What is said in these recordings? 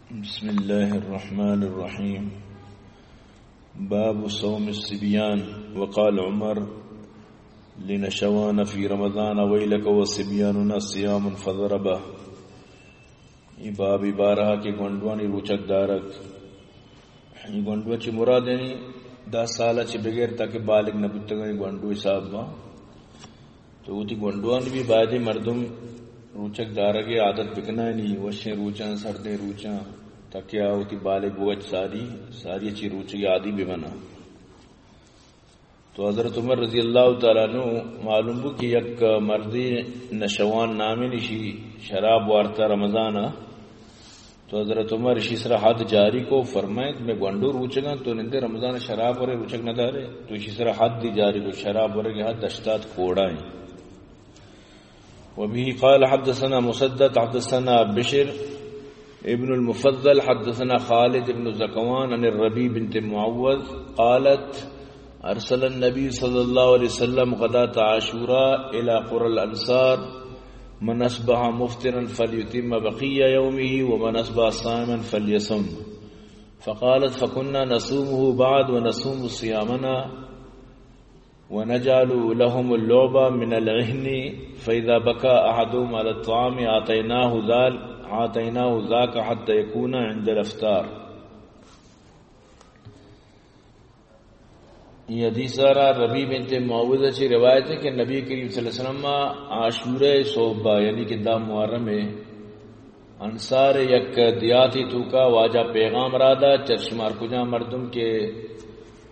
بسم الله الرحمن الرحيم. باب صوم الصبيان. وقال عمر لنشوان في رمضان: ويلك وصبياننا صيام، فضربه. اے باب ءِ بارہ کہ گونڈوانی روچگ دارگ. اے گونڈو چہ مراد یعنی دہ سال چہ بغیر تاکہ بالغ نہ بوتگانی گونڈو حساب با. تو وتی گونڈوان بھی بایدیں مردم روچگ دارگ ءِ عادت بکنائینی، وشیں روچاں، سردیں روچاں، تاکہ آ وتی بالغ بوت، ساری، ساری چی روچگ عادی ببنا. تو حضرت عمر رضی اللہ تعالی عنہ معلوم بو کہ یک مردی نشوان نامیں، ایشی شراب وارتا رمضان ءَ. تو حضرت عمر اشی سرا حد جاری کو، فرمائیت، میں گونڈو روچگاں، تو نندے رمضان شراب ورے روچگ نہ دارے؟ تو اشی سرا حد دی جاری کو، شراب ورے کہ حد ہشتاد کوڑا ہیں. وبه قال حدثنا مسدد حدثنا بشر ابن المفضل حدثنا خالد بن زكوان عن الربيع بنت معوذ قالت: أرسل النبي صلى الله عليه وسلم غداة عاشوراء إلى قرى الأنصار: من أصبح مفطرا فليتم بقية يومه، ومن أصبح صائما فليصم. فقالت: فكنا نصومه بعد ونصوم صيامنا، ونجعل لهم اللعب من العهن، فإذا بكى أحدهم على الطعام أعطيناه ذل-، أعطيناه ذاك حتى يكون عند الإفطار. اے حدیث ءَ را ربیع بنت معوذ ءَ چہ روایت ہے کہ نبی کریم صلی اللہ علیہ وسلم ءَ عاشورہ ءِ سہب ءَ، یعنی کہ دہ محرم ءَ، انصار ءِ یک دیاتے توکا واجہ پیغام را دات، چہ شمار کجام مردم کہ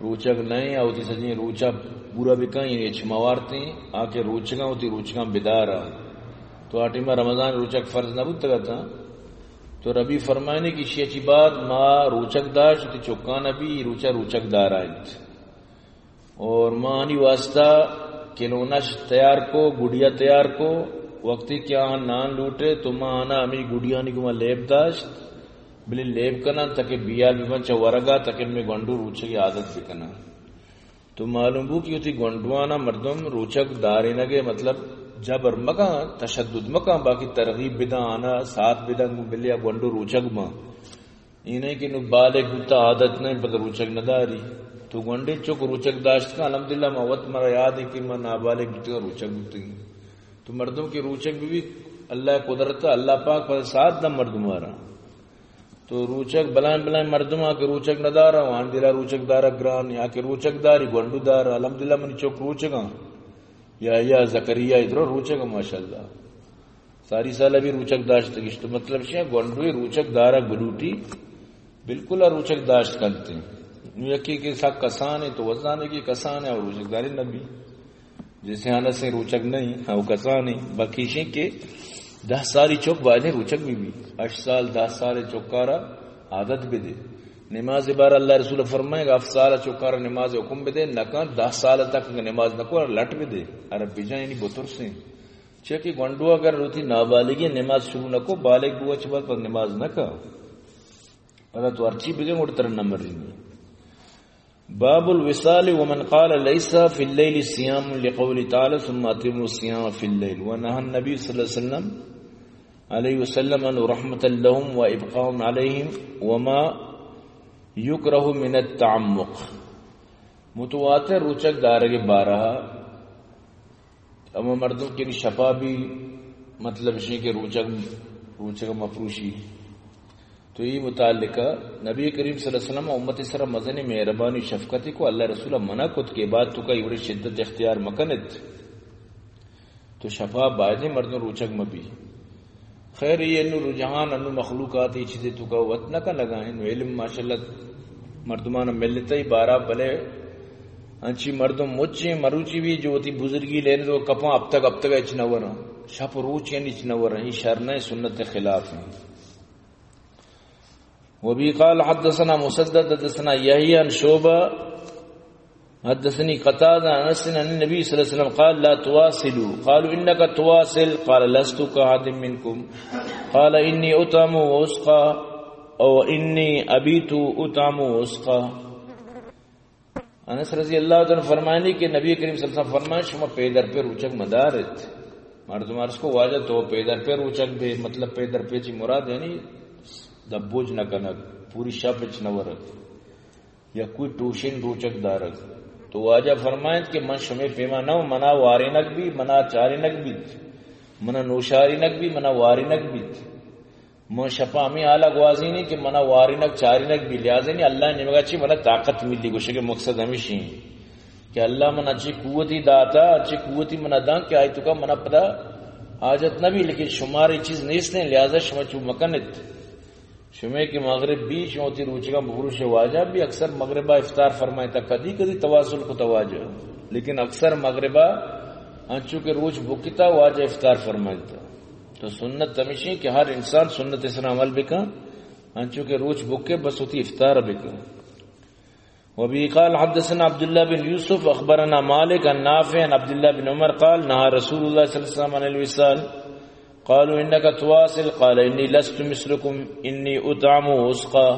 روچگ نہ ایں، آ وتی سجیں روچا پورا بکن، یعنی ہچ موارتیں، آ کہ روچگاں وتی روچگاں بدارا. تو آ ٹیما رمضان روچگ فرض نہ بوتگ اتاں. تو ربیع فرمائنے کہ شی چی بعد ما روچگ داشت، وتی چکان بھی روچا روچگ دارا انت. اور ما آنی واسطہ کلونش تیار کو، گڑیا تیار کو، وقتی کہ آہاں نان لوٹے تو ما آنا ہمیں گڑیانی گما لیب داشت، بلے لیب کناں تاکہ بیال ببن چہ ورگا، تاکہ میں گونڈو روچگی عادت بکناں. تو معلوم بو کہ وتی گونڈوانا مردم روچگ دارینگے، مطلب جبر مکن، تشدد مکن، باقی ترغیب بدن، آنا ساتھ بدن، گوں بلے آ گونڈو روچگ بن. اے نہ کہ نوں بالغ بوتا، عادت نہ، پدا روچگ نہ داری. تو گونڈیں چک روچگ داشت کن، الحمدللہ، ما وت، مارا یاد ہے کہ ما نابالغ بوتگاں، روچگ بوتگیں. تو مردم کہ روچگ بہ بیت، اللہ قدرت، اللہ پاک پدا ساتھ دن مردم آرا. تو روچگ بلائیں بلائیں مردم آ کہ روچگ نہ دارا، وان دلا روچگ دارا گران، یا کہ روچگ داری، گونڈو دارا، الحمدللہ منی چک روچگاں. یا، یا زکریا ادرو روچگاں، ماشاءاللہ. ساری سال ابھی روچگ داشت گشت. مطلب شے گونڈوی روچگ دارگ بلوٹی، بالکل آ روچگ داشت کنتے. نو یکی کہ سا کسانے تو وزانے کہ کسانے اور روچگ داری نبی. جیسے ہنسیں روچگ نہیں، ہاں وہ کسانے. باقی شے کہ دہ سالی چوک بایدیں روچگ بہ بی. ہشت سال، دہ سال چوکارا عادت بدے. نماز بار اللہ رسول فرمائے گا، ہفت سال چوکارا نماز حکم بدے، نکان دہ سال تک نماز نکو، لٹ بدے. عرب بجان یعنی بترسیں. چیا کہ گونڈو اگر وتی نابالغی نماز شروع نہ کو، بالغ بو چہ بعد پر نماز نہ کا. پدا تو ہرچی بگے گڑ تر نہ مرینی. باب الوصال ومن قال ليس في الليل صيام لقوله تعالى ثم أتموا الصيام في الليل، ونهى النبي صلى الله عليه وسلم، عليه وسلم عنه رحمة لهم وإبقاء عليهم وما يكره من التعمق. متواتر روچگ دارگ بارہ ہما مردم کہ شپا بھی، مطلب شے کہ روچگ، روچگ مفروشی. تو یہ متعلقہ نبی کریم صلی اللہ علیہ وسلم امت سر مزن مہربانی شفقت کو اللہ رسول منع کت کہ بعد تو کا ایوڑی شدت اختیار مکنت. تو شپا بایدیں مردم روچگ مبی. خیر، یہ انو رجحان، انو مخلوقات، یہ چیزیں تو کا وت نہ کا لگائیں. علم ماشاءاللہ مردمان ملتا ہی بارہ، بلے انچی مردم مچیں مروچی بھی جو وتی بزرگی لینے تو کپاں اب تک، اب تک اچ نہ ورن. شپ روچ یعنی اچ نہ ورن. یہ شر نہ، سنت خلاف ہیں. وبه قال حدثنا مسدد حدثنا يحيى عن شعبة حدثني قتادة عن أنس عن النبي صلى الله عليه وسلم قال: لا تواصلوا. قالوا: إنك تواصل؟ قال: لست كأحد منكم. قال: إني أطعم وأسقى، أو إني أبيت أطعم وأسقى. انس رضی اللہ تعالی عنہ فرمانی کہ نبی کریم صلی اللہ علیہ وسلم فرمائے، شما پیدر پہ روچگ مدارت. مردم عرض کو، واجہ تو پیدر پہ روچگ بے، مطلب پیدر پہ چی مراد یعنی دبوج نہ کنگ، پوری شپ اچ نہ ورگ، یا کوئی ٹوشن روچگ دارگ۔ تو واجہ فرمائنت کہ من شمے پیما نہ اوں، منا وارینگ بی، منا چارینگ بیت، منا نوشارینگ بی، منا وارینگ بیت۔ من شپا ہمے حالا گوازینی کہ منا وارینگ چارینگ بی، لہذا نی اللہ نیمگا چی منا طاقت ملی، گوشگ مقصد ہمیشی کہ اللہ من انچی قوتی داتا، انچی قوتی منا دان کہ آئی توکا منا پدا حاجت نہ بی، لیکن شمارا اے چیز نیستیں، لہذا شما چو مکنت۔ شمے کہ مغرب بی، شما وتی روچگاں بفروش۔ واجہ بی اکثر مغربا افطار فرمائتا، کدی کدی تواصل کتا واجہ، لیکن اکثر مغربا انچو کہ روچ بکتا واجہ افطار فرمائتا۔ تو سنت ہمیشی کہ ہر انسان سنت سرا عمل بکن، انچو کہ روچ بکے بس وتی افطار بکن۔ وبه قال حدثنا عبد الله بن يوسف أخبرنا مالك عن نافع عن عبد الله بن عمر قال نهى رسول الله صلى الله عليه وسلم عن الوصال. قالوا إنك تواصل؟ قال إني لست مثلكم، إني أطعم وأسقى.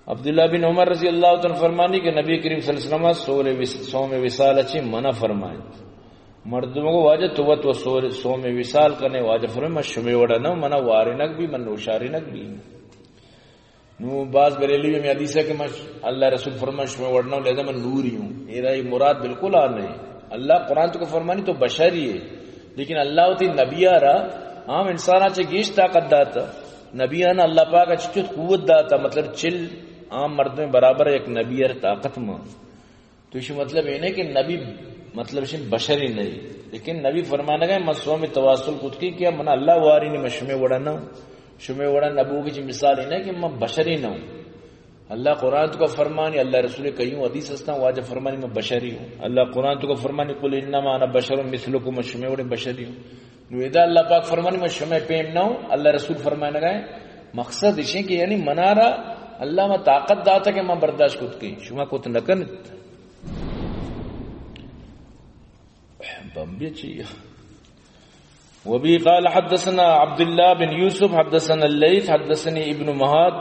عبداللہ بن عمر رضی اللہ تعالی عنہ فرمانی کہ نبی کریم صلی اللہ علیہ وسلم سول وس-، صوم وصال چی منع فرمائنت۔ مردم کو واجہ تو وت و سول، صوم وصال کنے، واجہ فرمائے من شمے وڑا نہ، منا وارینگ بی، من نوشارینگ بی۔ نو باز بریلوی ہمے حدیث ہے کہ من، اللہ رسول فرمان شمے وڑنا ہوں، لہذا من نوری ہوں۔ اے رہی مراد بالکل آ نہیں۔ اللہ قرآن تو کو فرمانی تو بشری ہے، لیکن اللہ وتی نبی آرا عام انسان چے گیش طاقت داتا۔ نبی آنا اللہ پاک اچ چت قوت داتا، مطلب چل عام مردم برابر ایک نبی آر طاقت مان۔ تو ایشی مطلب اے نہ کہ نبی مطلب شی بشری نہیں، لیکن نبی فرمانگا ہے من صوم تواصل کت کی کہ من اللہ واری نہیں، من شمے وڑا نہ ہوں۔ شمے وڑا نبوگی چی مثال اے نہ کہ من بشری نہ ہوں۔ اللہ قرآن تو کا فرمانی، اللہ رسول کئیوں حدیث ہستاں، واجہ فرمانی من بشری ہوں۔ اللہ قرآن تو کا فرمانی قل انما انا بشر مثلکم، من شمے وڑے بشری ہوں۔ نو ادا اللہ پاک فرمانی من شمے پیم نہ ہوں، اللہ رسول فرمانگا ہے۔ مقصد اشیں کہ یعنی منارا اللہ ما طاقت داتا کہ ما برداشت کت کیں، شما کت نکنت۔ بمبی چی؟ وبه قال حدثنا عبد الله بن يوسف حدثنا الليث حدثني ابن مهاد،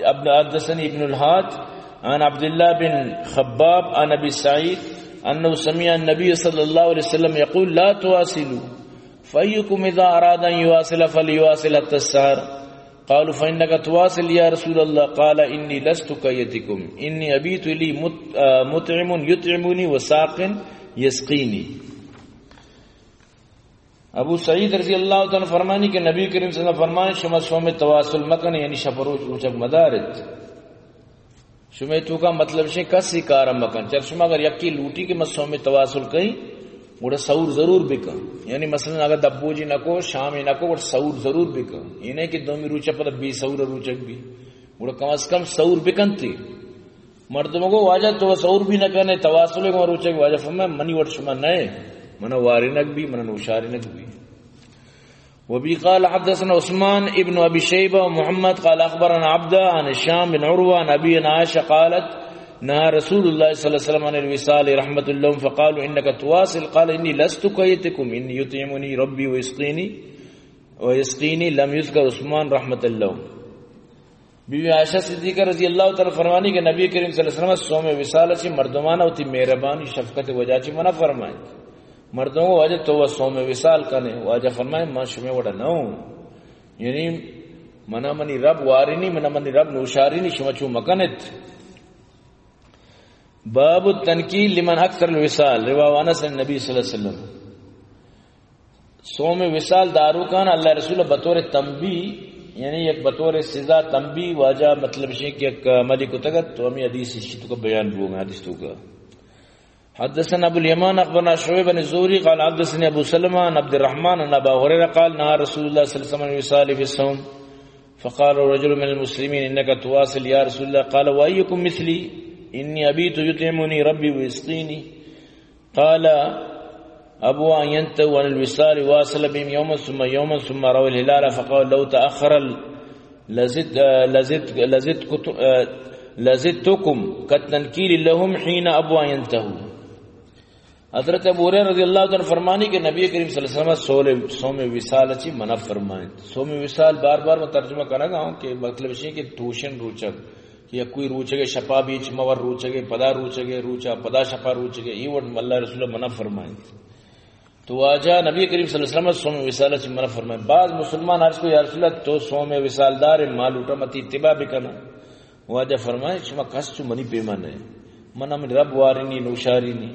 ابن، حدثني ابن الهاد عن عبد الله بن خباب عن أبي سعيد أنه سمع النبي صلى الله عليه وسلم يقول: لا تواصلوا، فأيكم إذا أراد أن يواصل فليواصل حتى السحر. قالوا: فإنك تواصل يا رسول الله؟ قال: إني لست كأيتكم، إني أبيت لي مت-، آ، مطعم يطعمني وساق يسقيني. ابو سعید رضی اللہ تعالی عنہ فرمانی کہ نبی کریم صلی اللہ علیہ وسلم فرمائے، شما صوم تواصل مکن، یعنی شپ روچ روچک مدارت۔ شمے توکا مطلب شے کسی کار مکن۔ چر شما اگر یکی لوٹی کہ من صوم تواصل کئی، گڑا سحور ضرور بکن۔ یعنی مثلاً اگر دبوجی نکو، شامی نکو، گڑا سحور ضرور بکن۔ اے نہ کہ دومی روچ پدا بے سحور روچک بی۔ گڑا کم از کم سحور بکنتی۔ مردم کو واجہ تو سحور بھی نہ کنے، تواصل کو روچک۔ واجہ فرمائے منی وٹ شما نئے، منا وارینک بھی، منا نوشارینک بھی۔ وبه قال حدثنا عثمان ابن أبي شيبة ومحمد قال أخبرنا عبدة عن هشام بن عروة عن أبيه عن عائشة قالت: نهى رسول الله صلى الله عليه وسلم عن الوصال رحمة لهم فقالوا: إنك تواصل؟ قال: إني لست كأيتكم، إني يطعمني ربي ويسقيني، ويسقيني. لم يذكر عثمان رحمة لهم. بی بی عائشہ صدیقہ رضی اللہ تعالی فرمانی کہ نبی کریم صلی اللہ علیہ وسلم صوم وصال چی مردمان وتی مہربانی شفقت وجہ چی منع فرمائیں۔ مردم کو واجہ تو وہ صوم وصال کنے، واجہ فرمائے من شمے وڑا نہ ہوں۔ یعنی منا منی رب وارینی، منا منی رب نوشارینی، شما چو مکنت۔ باب التنکیل لمن اکثر الوصال، رواه انس عن النبی صلی اللہ علیہ وسلم۔ صوم وصال داروکان اللہ رسول بطور تنبیہ، یعنی یک بطور سزا تنبیہ واجہ مطلب شے کہ یک عملی کتگت، تو ہمیں حدیث اسی تو کا بیان بوگا، حدیث تو کا۔ حدثنا ابو اليمان اخبرنا شعيب بن الزهري قال حدثني ابو سلمة عن عبد الرحمن عن ابا هريرة قال نهى رسول الله صلى الله عليه وسلم عن الوصال في الصوم فقال رجل من المسلمين انك تواصل يا رسول الله؟ قال وايكم مثلي؟ اني ابيت يطعمني ربي ويسقيني. قال أبوا أن ينتهوا عن الوصال، واصل بهم يوما ثم يوما ثم رأوا الهلال فقالوا لو تأخر ال-، لزد-، آ، لزد-، لزدكت-، آ، لزدتكم كالتنكيل لهم حين أبوا أن ينتهوا. حضرت ابو ہریرہ رضی اللہ تعالی عنہ فرمانی کہ نبی کریم صلی اللہ علیہ وسلم سول-، صوم وصال چی منع فرمائیں۔ صوم وصال بار بار میں ترجمہ کرنا گا ہوں کہ مطلب شی کہ توشن روچک کہ یکوئی روچگے شپا بیچ مور روچگے، پدا روچگے، روچا پدا شپا روچگے، اے وڑ اللہ رسول منع فرمائیں۔ تو واجہ نبی کریم صلی اللہ علیہ وسلم صوم وصال چی منع فرمائے۔ بعض مسلمان عرض کو، یا رسول اللہ، تو صوم وصال دار، ما لوٹا متی اتباع بکنا۔ واجہ فرمائے، شما کس چو منی پیما نہ، من ہم رب وارینی نوشارینی۔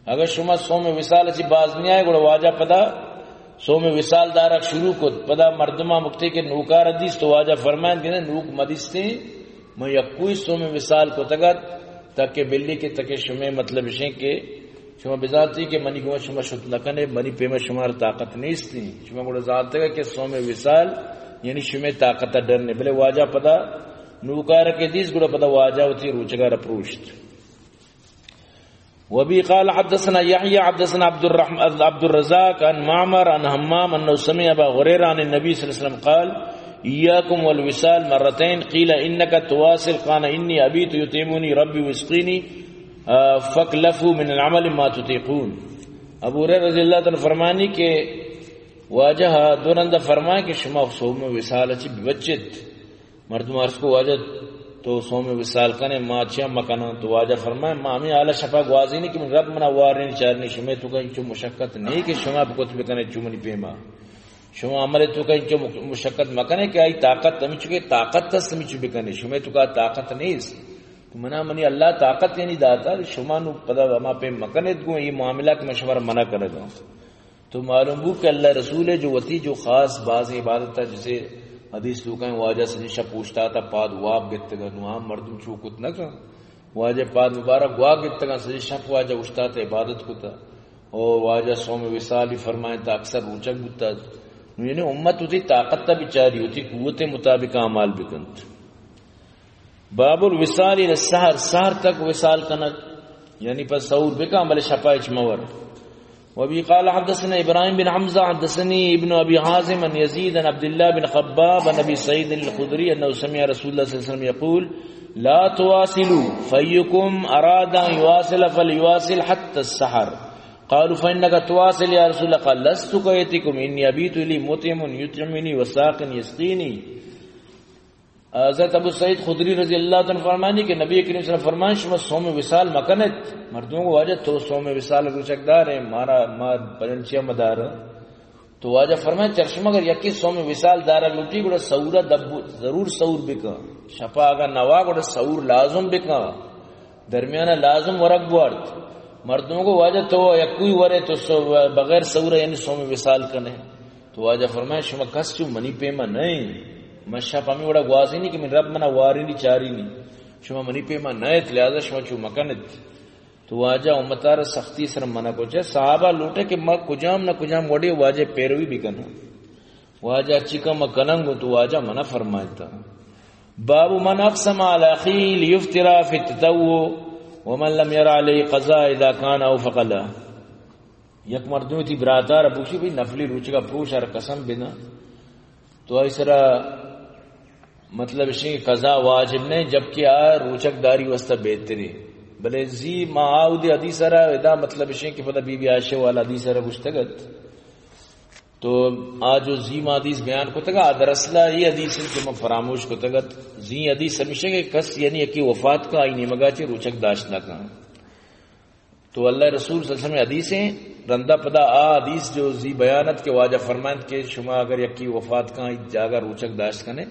اگر شما صوم وصال چی باز نہیں آئے، گڑا واجہ پدا صوم وصال دارک شروع کت، پدا مردماں مکتے کہ نوکار دیست، تو واجہ فرمائیں کہ نوک مدیستیں، من یکوئی صوم وصال کتگت، تاکہ بلی کہ تاکہ شمے مطلب اشیں کہ شما بزانتی کہ منی گوما شما شت نہ کنے، منی پیما شما را طاقت نیستی۔ شما گڑا زانتگا کہ صوم وصال یعنی شمے طاقت ڈر نے۔ بلے واجہ پدا نوکار کہ دیست، گڑا پدا واجہ وتی روچگا را پروشت۔ وبه قال حدثنا يحيى حدثنا عبد الرحمن، عبد الرزاق عن معمر عن همام أنه سمع أبا هريرة عن النبي صلى الله عليه وسلم قال: إياكم والوصال مرتين، قيل: إنك تواصل؟ قال: إني أبيت يطعمني ربي ويسقيني، آ، فاكلفوا من العمل ما تطيقون. ابو ہریرہ رضی اللہ تعالی عنہ فرمانی کہ واجہ دو رندہ فرمائے کہ شما صوم وصال چی بچت۔ مردم عرض کو، واجہ تو صوم وصال کنے، ما چیا مکناں؟ تو واجہ فرمائے، ما ہمیں حالا شپا گوازینی کہ من رب منا وارنی چارنی، شمے توکا انچو مشقت نہیں کہ شما بکت بکنے چو منی پیما۔ شما عمل توکا انچو مک-، مشقت مکنے کہ آئی طاقت ہمیں چکے طاقت است ہمیں چو بکنے، شمے توکا طاقت نیست۔ تو منا منی اللہ طاقت یعنی داتا، شما نو پدا ہما پیم مکنت گوں، یہ معاملہ کہ من شما را منع کردوں۔ تو معلوم بو کہ اللہ رسول ہے جو وتی جو خاص باز عبادت تھا، جسے حدیث تو کہیں واجہ سجی شپ اوشتاتا پاد واب گتگا، نو عام مردم چو کت نہ کن۔ واجہ پاد مبارک واب گتگا، سجی شپ واجہ اوشتاتا عبادت کتا۔ اور واجہ صوم وصالی فرمائیں تا اکثر روچک بوتا۔ نو یعنی امت وتی طاقت تا بچاری، وتی قوت مطابق اعمال بکنت۔ باب الوصال الى السحر، سحر تک وصال کنگ، یعنی پہ سحور بکن، بلے شپا اچ مور۔ وبه قال حدثنا إبراهيم بن حمزة حدثني ابن أبي حازم عن يزيد عن عبد الله بن خباب عن أبي سعيد الخدري أنه سمع رسول الله صلى الله عليه وسلم يقول: لا تواصلوا، فأيكم أراد أن يواصل فليواصل حتى السحر. قالوا: فإنك تواصل يا رسول الله؟ قال: لست كهيئتكم، إني أبيت لي مطعم يطعمني وساق يسقيني. حضرت ابو سعید خدری رضی اللہ تعالی عنہ فرمانی کہ نبی کریم صلی اللہ علیہ وسلم فرمان، شما صوم وصال مکنت۔ مردم کو، واجہ تو صوم وصال روچک دار ہیں، مارا، ما پجنچیا مدار۔ تو واجہ فرمان، چرشم اگر یکی صوم وصال دارا لوٹی، گڑا سحورا دب، ضرور سحور بکن۔ شپا اگر نوا، گڑا سحور لازم بکن۔ درمیان لازم ورگ بوارت۔ مردم کو، واجہ تو یکوئی ورے، تو سو-، بغیر سحور یعنی صوم وصال کنے۔ تو واجہ فرمائے، شما کس چو منی پیما نئے۔ من شپ ہمیں وڑا گوازینی کہ من رب منا وارینی چارینی۔ شما منی پیما نئے، لہذا شما چو مکنت۔ تو واجہ امتار سختی سر منع کو۔ چہ صحابہ لوٹے کہ ما کجام نہ کجام وڑے واجہ پیروی بکناں۔ واجہ چی کم کننگ تو واجہ منع فرمائتا۔ باب من اقسم على اخيه ليفطر في التطوع ومن لم ير عليه قضاء اذا كان اوفق له۔ یک مردم تی براتار بوشی بھئی نفلی روچگا پروش ہر قسم بنا، تو آئی سرا مطلب اشیں کہ قضا واجب نہیں، جبکہ آ روچگ داری واسطہ بہتری۔ بلے زی ما آودی حدیث را ادا مطلب اشیں کہ پدا بی بی عائشہ والا حدیث را گشتگت۔ تو آ جو زی ما حدیث بیان کتگا، آ دراصل یہ حدیث ہے کہ ما فراموش کتگت۔ زی حدیث ہمیشہ کہ کس یعنی یکی وفات کا آئی نیمگا چی روچگ داشت نہ کن۔ تو اللہ رسول صلی اللہ علیہ وسلم حدیث ہیں، رندہ پدا آ حدیث جو زی بیانت کہ واجہ فرمائنت کہ شما اگر یکی وفات کن، جاگہ روچک داشت کنے،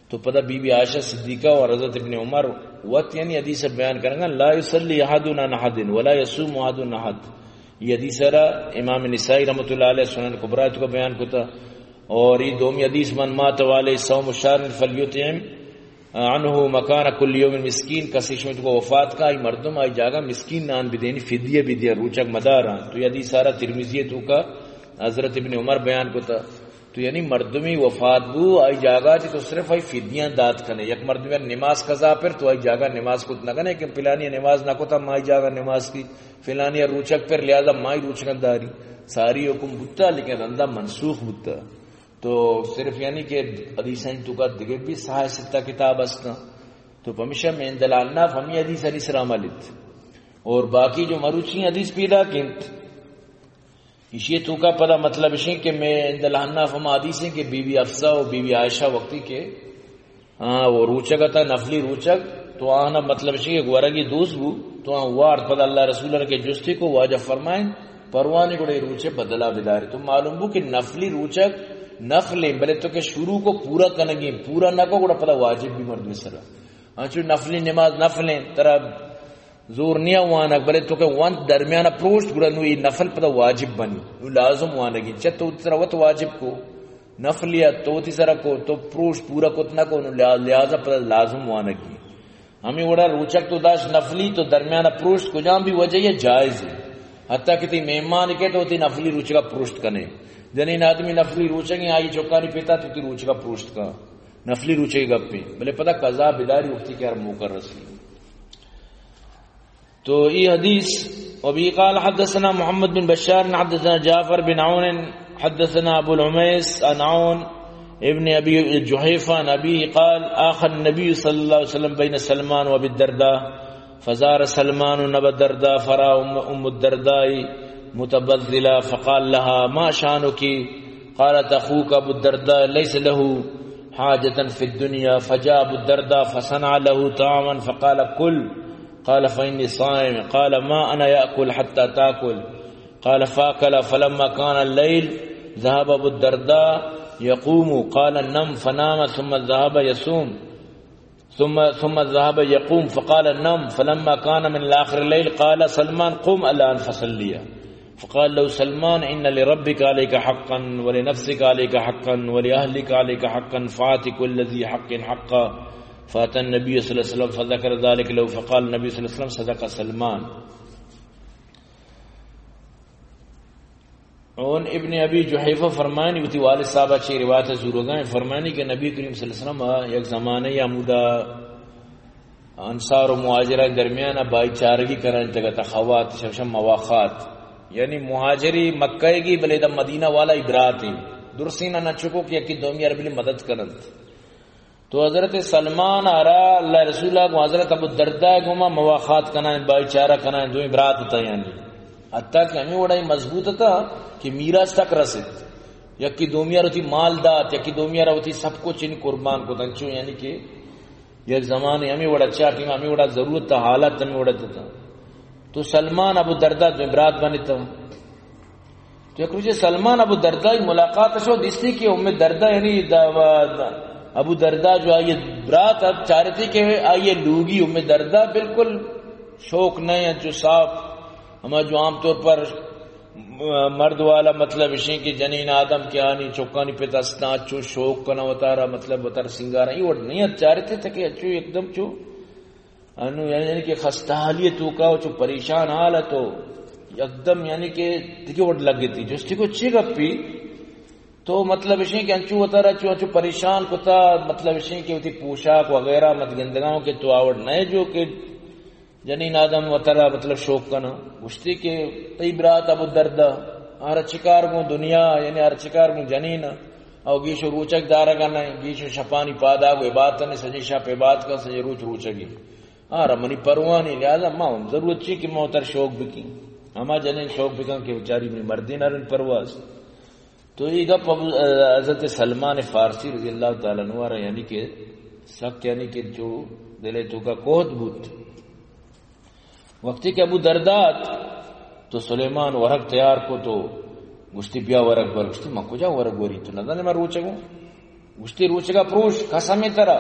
تو پدا بی بی عائشہ صدیقہ اور حضرت ابن عمر وت یعنی حدیث بیان کرنگا، لا یصلی احد عن احد ولا یصوم احد عن احد۔ یہ حدیث را امام نسائی رحمۃ اللہ علیہ سنن کبریٰ تو کا بیان کتا۔ اور یہ دومی حدیث، من مات وعلیہ صوم شهر فلیطعم عنه مکان کل یوم مسکین، کسی شمت کو وفات کا، آئی مردم آئی جاگہ مسکین نان بدینی، فدیہ بدیا، روچک مدارا۔ تو یہ حدیث سارا ترمذی تو کا حضرت ابن عمر بیان کتا۔ تو یعنی مردمی وفات بو، آئی جاگہ چی تو صرف آئی فدیاں دات کنے۔ یک مردم نماز قضا پر تو آئی جاگہ نماز کت نہ کنے کہ پلانی نماز نہ کتا، مائی جاگہ نماز کی، فلانی روچک پر لہذا مائی روچکن داری۔ ساری حکم بوتا لیکن رندا منسوخ بوتا۔ تو صرف یعنی کہ حدیثانی تو کا دگہ بھی صحاح ستہ کتاب ہستاں۔ تو پمیشہ من عند الاحناف ہمی حدیث علی سر عمل ات۔ اور باقی جو مروچی حدیث پیدا کنت، اشی تو کا پدا مطلب اشیں کہ من عند الاحناف ہما حدیث ہیں کہ بی بی حفصہ و بی بی عائشہ وقتی کہ ہاں، وہ روچگ اتاں، نفلی روچگ، تو آہاں مطلب شی کہ ورگی دوست بو، تو آہاں وارت۔ پدا اللہ رسول کے جستی کو، واجہ فرمائیں، پروانی گڑا روچے بدلا بداری۔ تو معلوم بو کہ نفلی روچگ نفلیں، بلے تو کہ شروع کو پورا کنگی، پورا نہ کو گڑا پدا واجب بی مردم سرا۔ انچو نفلی نماز نفلیں، ترا زور نیا وانگ، بلے تو کہ وانت درمیان پروشت گڑا نو ای نفل پدا واجب بنی، نو لازم وانگی۔ چہ تو ترا وت واجب کو نفلیت تو تی سرا کو، تو پروشت پورا کت نہ کو، نو لہذا پدا لازم وانگی۔ ہمیں وڑا روچک تو داشت نفلی، تو درمیان پروشت کجام بھی وجہ یہ جائز ہے۔ حتیٰ کہ تی مہمان کے تو تی نفلی روچگا پروشت کنے۔ جنین آدمی نفلی روچگی آئی چکانی پیتا تو تی روچگا پروشت کا۔ نفلی روچگی گپی۔ بلے پدا قضا بداری وقتی کہ ہر موقع رسی۔ تو ای حدیث، وبه قال حدثنا محمد بن بشار حدثنا جعفر بن عون حدثنا ابو العميس عن عون ابن أبي جحيفة عن أبيه قال: آخى النبي صلى الله عليه وسلم بين سلمان وأبي الدرداء، فزار سلمان أبا الدرداء فرأى أم، أم الدرداء متبذلة، فقال لها: ما شأنك؟ قالت: أخوك أبو الدرداء ليس له حاجة في الدنيا. فجاء أبو الدرداء فصنع له طعاما فقال: كل. قال: فإني صائم. قال: ما أنا يأكل حتى تأكل. قال: فأكل، فلما كان الليل ذهب أبو الدرداء يقوم، قال: نم، فنام، ثم ذهب يصوم، ثم، ثم ذهب يقوم، فقال: نم، فلما كان من آخر الليل قال: سلمان، قم الآن فصلي. فقال له سلمان: إن لربك عليك حقا، ولنفسك عليك حقا، ولأهلك عليك حقا، فآت كل ذي حق حقه. فأتى النبي صلى الله عليه وسلم فذكر ذلك له، فقال النبي صلى الله عليه وسلم: صدق سلمان. عون ابن ابی جحیفہ فرمانی، وتی والد صاحبہ چی روایت زورگائیں، فرمانی کہ نبی کریم صلی اللہ علیہ وسلم یک زمانے یا ہمودا انصار و مہاجرہ درمیان بھائی چارگی کرن تگا تخوات شمشم مواخات، یعنی مہاجری مکہ گی بلے دا مدینہ والا عبرات ہیں، درسین نہ چکو کہ یکی دومی عربی مدد کرنت۔ تو حضرت سلمان آرا اللہ رسول کو حضرت ابو الدرداء گوما مواخات کنائیں، بھائی چارہ کنائیں، دوئیں برات تا یعنی۔ حتیٰ کہ ہمیں وڑا مضبوط تا کہ میراث تک رسید۔ یکی دومی آرا وتی مال دات، یکی دومی آرا وتی سب کچھ یعنی قربان کو تنچو یعنی کہ یک زمانے ہمیں وڑا چا ٹیم ہمیں وڑا ضرورت تا، حالت ہمیں وڑا تا۔ تو سلمان ابو الدرداء دوئیں برات بنتا۔ تو یک روچے سلمان ابو الدرداء ملاقات شو، دیستی کہ ام الدرداء یعنی دا، دا، ابو الدرداء جو آئی برات ات چارتی کہ آئی لوگی ام الدرداء بالکل شوق نہ ہے، جو صاف ہما جو عام طور پر مرد والا مطلب اشیں کہ جنین آدم کہ آنی چکانی پت استاں چو شوق کنا وتارا مطلب وتارا سنگارا ای وڑ نہیں ات چارتی تھا کہ اچو ایک دم چو انو یعنی، یعنی کہ خستہ حالی توکا و چو پریشان حال تو یکدم یعنی کہ دگہ وڑ لگتی۔ جستی کو چی گپی؟ تو مطلب اشیں کہ انچو وتارا چو، انچو پریشان کتا، مطلب اشیں کہ وتی پوشاک وغیرہ مت گندگاؤں کہ تو آوڑ نئے جو کہ جنین آدم وتارا مطلب شوق کنا۔ گوشتی کہ تئی برات ابو الدرداء، آرا چکار گوں دنیا، یعنی آرا چکار گوں جنین، او گیش و روچک دارگا نئے، گیش و شپانی پاداگ و عبادت نے، سجے شپ عبادت کا، سجے روچ روچگی۔ آرا منی پروانی، لہذا ما ہم ضرورت چی کہ ما تر شوق بکیں۔ ہما جنین شوق بکن کہ بیچاری منی مردین ارن پرواز۔ تو یہ گپ ابو، حضرت سلمان فارسی رضی اللہ تعالی عنہ را یعنی کہ سک یعنی کہ جو دل توکا کوہت بوت۔ وقتی کہ ابو الدرداء ات، تو سلیمان ورگ تیار کو تو گوشتی بیا ورگ بر۔ گوشتی من کجا ورگ وری؟ تو نزانے من روچگوں؟ گوشتی روچگا پروش، قسم ترا،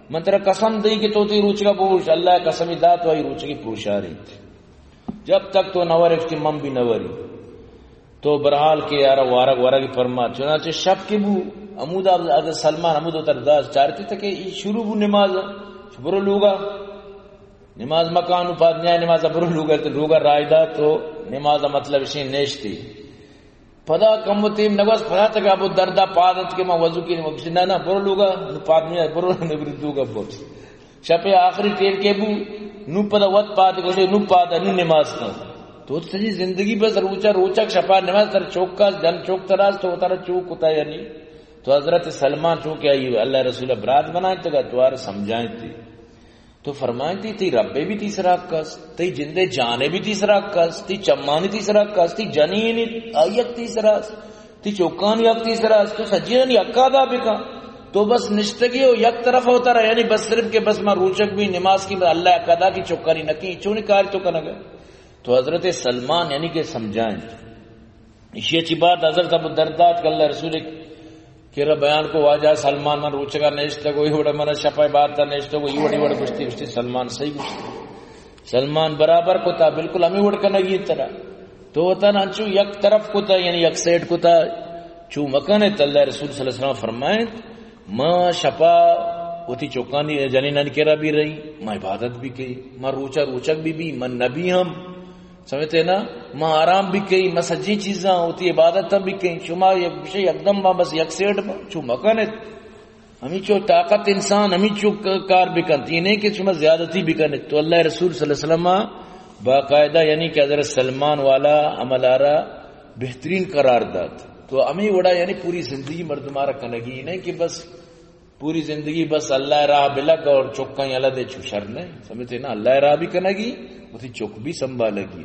من ترا قسم دئی کہ تو تی روچگا پروش، اللہ قسم دات و آئی روچگی پروشاریت۔ جب تک تو نہ ورے، گوشتی من بھی نہ وری۔ تو برحال کہ یارا وارگ ورگ پرما، چنانچہ شپ کہ بو، ہمودا حضرت سلمان ہمودا تر داس چارتی تھا کہ ای شروع بو نماز، برو لوگا نماز مکان و پاد نیا نماز برو لوگا، تو لوگا رائے دا تو نماز مطلب اشیں نیشتی۔ پدا کم و تیم نگوز پدا تک ابو الدرداء پاد ات کہ ما وضو کی نماز، نہ نہ برو لوگا، پاد نیا برو نبری لوگا بوت۔ شپ آخری ٹیم کہ بو، نو پدا وت پاد گوشے، نو پاد، نو نماز کن۔ تو سجی زندگی بس روچا، روچک شپا نماز تر چوکا، جن چوک تراز تو تر چوک کتا یعنی۔ تو حضرت سلمان چونکہ آئی اللہ رسول برات بنائیں تگا تو آر سمجھائیں تی۔ تو فرمائیں تی، تی ربے بھی تی سرا کس، تی جندے جانے بھی تی سرا کس، تی چمانی تی سرا کس، تی جنینی آئی یک تی سرا تی چوکانی حق تی سرا است، تو سجیانی حقا ادا بکن۔ تو بس نشتگی و یک طرف ہوتا رہا، یعنی بس صرف کہ بس ما روچک بھی نماز کی، بس اللہ حقا دا کی چوکانی نکی، چونی کار تو کنگا۔ تو حضرت سلمان یعنی کہ سمجھائیں۔ ایشی چی بات حضرت ابو الدرداء کہ اللہ رسول کرا بیان کو، واجہ سلمان من روچگا نشتگو، ای وڑا من شپا عبادتا نشتگو، ای وڑی وڑ گشتی، گشتی سلمان صحیح گشتی۔ سلمان برابر کتا، بالکل ہمیں وڑ کنگی ترا۔ تو وطن انچو یک طرف کتا، یعنی یک سائیڈ کتا، چو مکن ات۔ اللہ رسول صلی اللہ علیہ وسلم فرمائیں، ما شپا وتی چکانی جنینانی کرا بھی رہی، ما عبادت بھی کئی، ما روچا روچک بھی بھی، من نبی ہم، سمجھتے نا، ما آرام بھی کئی، ما سجی چیزاں وتی عبادت بھی کئی۔ شما یک گوشے یکدم ما بس یک سیٹ ما چو مکن ات۔ ہمیچو طاقت انسان ہمیچو ک-، کار بکنت، یہ نہیں کہ شما زیادتی بکنت۔ تو اللہ رسول صلی اللہ علیہ وسلم باقاعدہ یعنی کہ حضرت سلمان والا عمل آرا بہترین قرار دات۔ تو ہمیں وڑا یعنی پوری زندگی مردم آرا کنگی نہیں کہ بس پوری زندگی بس اللہ راہ بلگ اور چکاں یلہ دے، چو شر نہیں۔ سمجھتے نا، اللہ راہ بھی کنگی، وتی چک بھی سنبھالگی۔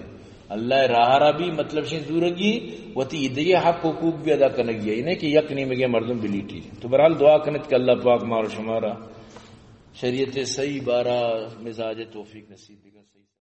اللہ راہ را بھی مطلب شیں زورگی، وتی دیگہ حق حقوق بھی ادا کنگی ہے، یہ نہیں کہ یک نیمگے مردم بلیٹی۔ تو بہرحال دعا کنت کہ اللہ پاک مارا شمارا شریعت صحیح بارا مزاج توفیق نصیب بکن۔ صحیح۔